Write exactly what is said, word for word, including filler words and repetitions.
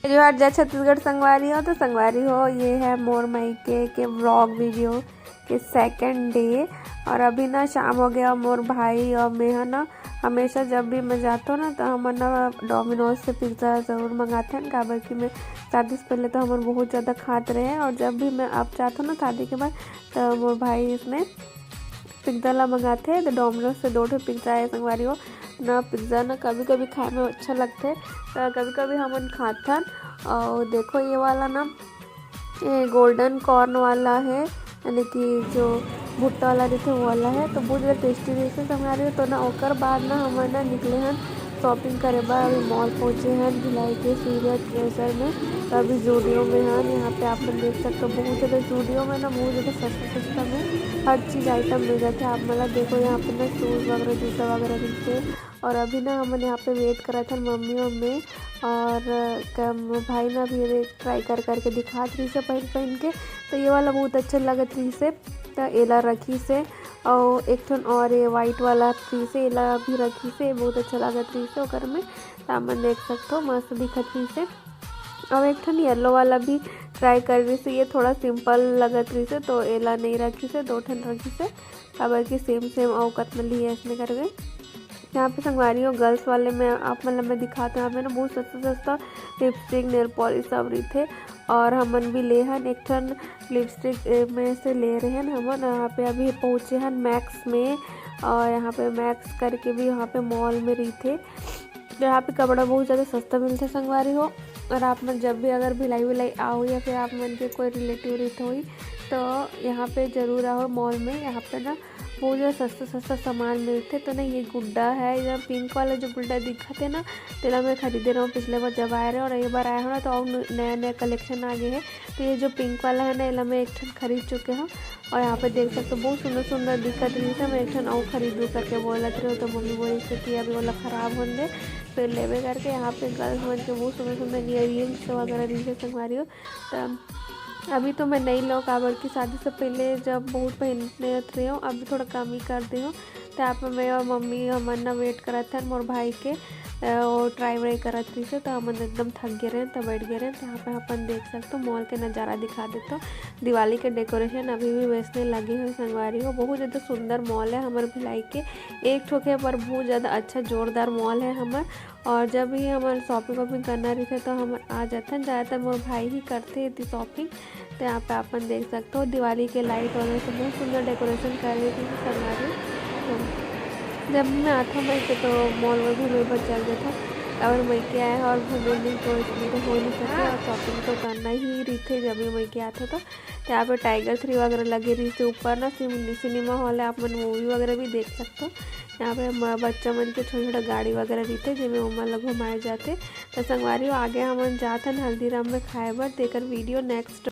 जोहार, जय छत्तीसगढ़ संगवारी हो। तो संगवारी हो, ये है मोर मायके के vlog video के second day। और अभी ना शाम हो गया, मोर भाई और मैं है ना, हमेशा जब भी मैं जाता हूँ ना, तो हमन ना Domino's से पिज़्ज़ा ज़रूर मंगाते हैं, काबर कि मैं शादी से पहले तो हमन बहुत ज़्यादा खात रहे हैं, और जब भी मैं अब जाता हूँ ना शादी के बाद, तो मोर भाई इसने पिज़्ज़ा ला मंगाथे। तो Domino's से दो ठो पिज़्ज़ा है संगवारी हो ना। पिज़्ज़ा ना कभी कभी खाए में अच्छा लगथे, तो कभी कभी हमन खाथन। और देखो, ये वाला ना, ये golden corn वाला है, यानी कि जो भुट्टा वाला रहिथे, वो वाला है। तो बहुत ज़्यादा tasty रहिथे संगवारी हो। तो ना ओकर बाद ना हमन ना निकले हन shopping करे बर। अभी mall पहुँचे हन भिलाई के सूर्या Treasure में। तो अभी Zudio में हन, यहाँ पे आप मन देख सकते हो, बहुत ज़्यादा Zudio में ना बहुत ज़्यादा सस्ता सस्ता में हर चीज़ item मिल जाथे। आप मन ला देखो, यहाँ पे ना shoes वगैरह, जूता वगैरह मिलथे। और अभी ना हमन यहाँ पे wait करत हन, मम्मी और मैं, और कम भाई ना अभी ये try कर करके दिखात रहिस हे पहन पहन के। तो ये वाला बहुत अच्छा लगत रहिस हे, तो एला रखिस हे। और एक ठन और ये white वाला रहिस हे, एला भी रखिस हे, बहुत अच्छा लगत रहिस हे ओकर में। तो आप मन देख सकथो, मस्त दिखत रहिस हे। और एक ठन yellow वाला भी try कर रहिस हे, ये थोड़ा simple लगत रहिस हे, तो एला नहीं रखिस हे, दो ठन रखिस हे, काबर कि same same अउ कतना लिही अइसने करके। यहाँ पे संगवारी हो, girls वाले में आप मन ला मैं दिखात हूँ, यहाँ पे ना बहुत सस्ता सस्ता lipstick, nail polish सब रहिथे। और हमन भी ले हन एक ठन lipstick, ए, में से ले रहे हन हमन। यहाँ पे अभी पहुँचे हन Max में, और यहाँ पे Max करके भी यहाँ पे mall में रहिथे। तो यहाँ पे कपड़ा बहुत ज़्यादा सस्ता मिलथे संगवारी हो। और आप मन जब भी अगर भिलाई विलाई आओ या फिर आप मन के कोई relative रहिथे होही, तो यहाँ पे जरूर आओ mall में। यहाँ पे ना बहुत ज़्यादा सस्ता सस्ता सामान मिलथे। तो ना, ये गुड्डा है, ये pink वाला जो गुड्डा दिखत हे ना, तेला मैं खरीदे रहूँ पिछले बार जब आए रहे, और ये बार आए हो ना, तो और नया नया collection आ गए है। तो ये जो pink वाला है ना, एला मैं एक ठन खरीद चुके हूँ। और यहाँ पे देख सकते हो, बहुत सुंदर सुंदर दिखत रहिस हे। मैं एक ठन अउ खरीदू करके बोलत रहे, तो मम्मी बोलिस कि अभी ओला खराब होने दे, फिर लेबे करके। यहाँ पे girls मन के बहुत सुंदर सुंदर earrings वगैरह रहिस हे संगवारी हो। तो अभी तो मैं नहीं लो, काबर कि शादी से पहले जब बहुत पहनत रहे हो, अभी थोड़ा कम ही कर दे हो। तो यहाँ पे मैं और मम्मी हमन ना wait करत हन मोर भाई के, अ, वो try वाई करत रहिस हे, तो हमन एकदम थक गए रहे, तो बैठ गए रहे। तो यहाँ पे अपन देख सकते हो, mall के नज़ारा दिखा देते हो। दिवाली के decoration अभी भी वैसने लगे हुए संगवारी हो। बहुत ज़्यादा सुंदर mall है हमर भिलाई के, एक ठोक हे पर बहुत ज़्यादा अच्छा जोरदार mall है हमर। और जब भी हमन shopping वॉपिंग करना रहिथे, तो हमन आ जाथन। ज़्यादातर मोर भाई ही करथे एती shopping। तो यहाँ पे अपन देख सकते हो, दिवाली के light वगैरह से बहुत सुंदर decoration करे रहिथे संगवारी। तो जब मैं आथव मायके, तो mall में घूमे बर चल देथव, और मायके आए हव और घूमे नहीं, तो इसलिए तो हो नहीं सके। और shopping तो करना ही रहिथे, जब भी मायके आथव तो। तो यहाँ पे Tiger three वगैरह लगे रहिथे ऊपर ना, सिम-, cinema hall है, आप मन movie वगैरह भी देख सकते हो। यहाँ पे म-, बच्चा मन के छोटे छोटे गाड़ी वगैरह रहिथे, जेमे ओमन ला घुमाए जाथे। तो संगवारी हो, आगे हमन जाथन हल्दीराम में खाए बर, तेकर video next